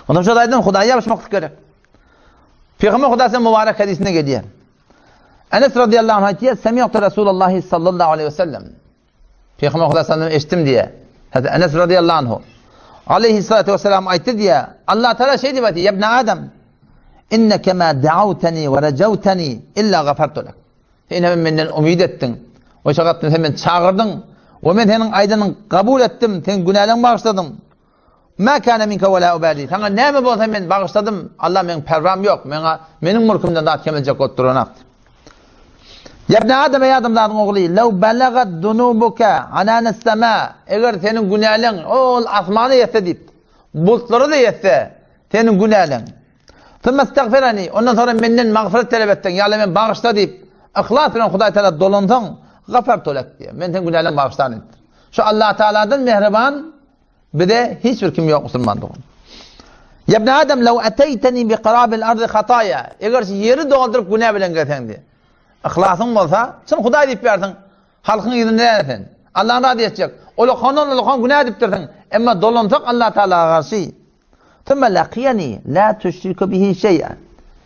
Ondan şo aýdan Hudaýa ýapyşmaklyk gerek. Pygamber Hudaýa mübarek hadysynda gelýär. Enes radiyallahu anh aýtýar, Semi'tu Resulallah sallallahu aleyhi ve sellem. Pygamber Hudaý sallallahu eşitdim diýýär. Hazreti Enes radiyallahu anhu aleyhi salatu vesselam aýtdy diýýär. Allah Taala şeý diýip aýtdy, "Ýa Adam, inneke ma da'awtani we rajawtani illa ghafartu lak." Sen hem menden umyt etdiň. O şagatdan sen meni çagyrdyň we men seniň aýdanyňy kabul etdim, seň günäleňi bagyşladym. Ma kana minka we la ubali. Saňa näme bolsa men bagyşladym. Allah meň perwam ýok. Meňa meniň mülkümden zat kemeljek bolup duranok. Ya ibn Adam ey adamzadyň ogly, law balagat zunubuka ananas sama. Eger seniň günäleň ol asmana ýetse diýip, bulutlara da ýetse, seniň günäleň. Thumma istagfirani, ondan soňra menden magfyrat talap etseň, ýa Allah men bagyşla diýip, yhlas bilen Hudaý Taala dolansaň, gafartu lek diýýär. Men seniň günäleňi bagyşlaryn diýipdir. Şu Allah Taaladan mähriban Bize hiç bir kim ýok musulman dogan. Ya ibn Adam law ataytani bi qarabil ardy hataya. Eger şu ýeri dolduryp günä bilen gelseň diýe. Yhlasyň bolsa, çyn Hudaý diýip bersiň. Halkyň ýüzünde däl sen. Allahny razy etjek. Ulakandan ulakan günä edipdirsiň. Emma dolansak Allah Taala garşy. Thumma laqiyani la tuşriku bihi şey'a.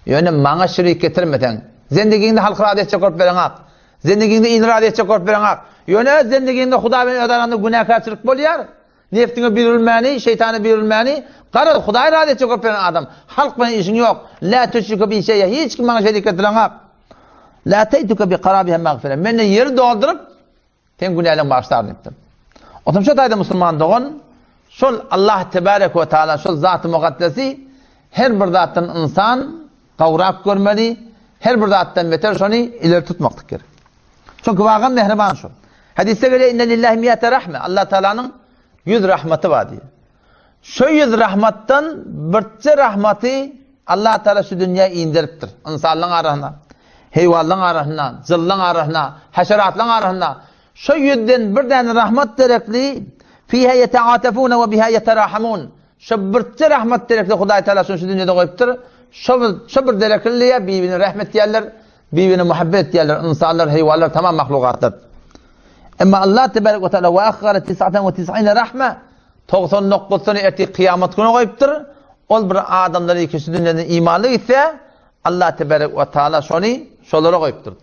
Ýöne maňa şirik getirmeseň, zendigiňde halky razy etjek bolup bereňak. Zendigiňde ilini razy etjek bolup bereňak. Ýöne öz zendigiňde Hudaý bilen öz araňda günäkärçilik bolýar. Nefsiňe büýrülmäni, şeýtana büýrülmäni, garaz, Hudaýy razy etjek bolup beren adam. Halk bilen işiň ýok. La tüşrike bi şeýe, hiç kim maňa şerik getireňak. La teýtuke bi karabiha magfire. Menden ýeri dolduryp, Sen günäleň bagyşlar diýipdir. Otam şo taýda musulman dogan şol Allah tebarek we taala şol zaty mukaddesi her bir zatdan ynsan gawrap görmeli, her bir zatdan beter şony ileri tutmaklyk gerek. Çünki wagan mähriban şol. Hadisde gelýär inne lillahi mi'ate rahme. Allah Taalanyň 100 rahmaty bar diýýär. Şu 100 rahmatdan birçe rahmaty Allah Taala şu dünýä inderipdir. Ynsanlaryň arasyna, heýwanlaryň arasyna, jynlaryň arasyna, haşeratlaryň arasyna şu ýüzden bir däne rahmat derekli fiha yeta'atafuna we biha yeterahamun. Şu birçe rahmat derekli Hudaý Taala şuny şu dünýede goýupdyr. Şu bir, şu bir derekli bir-birine rahmet diýerler, bir-birine muhabbet diýerler, ynsanlar, heýwanlar, tamam mahlukatlar. Emma Allah tebarek we taala we akhara tis'atan we tis'ine rahme 99-syny ertir kyýamat güne goýupdyr. Ol bir adamlar ikisi dünýeden imanly gitse, Allah tebarek we taala şony şolara goýupdyr.